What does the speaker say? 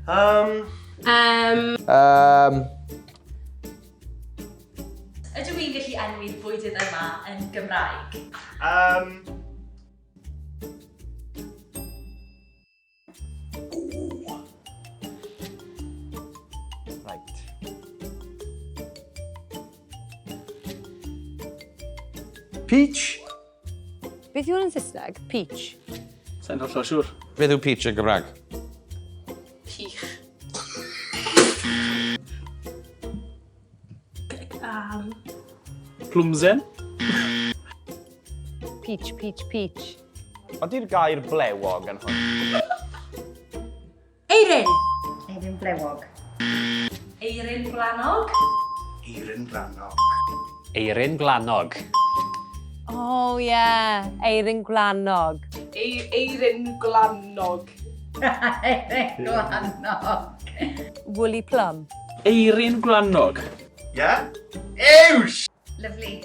Um, Um, Um, Ydw i'n gallu enwi'r bwydydd yma yn Gymraeg? um, right. Peach. Beth yw hwn yn Saesneg? Peach. Sa'n hollol siŵr. Beth yw peach yn Gymraeg? Peach. Um, Plwmsen? Peach, peach, peach. Ydy'r gair blewog yn hwn? Eirin! Eirin blewog. Eirin Blanog? Eirin Blanog. Eirin Blanog. Oh, yeah. Eirin Gwlanog. e Eirin Glanog. Eirin Glanog. Woolly plum. Eirin Gwlanog. Yeah? Ews! Lovely.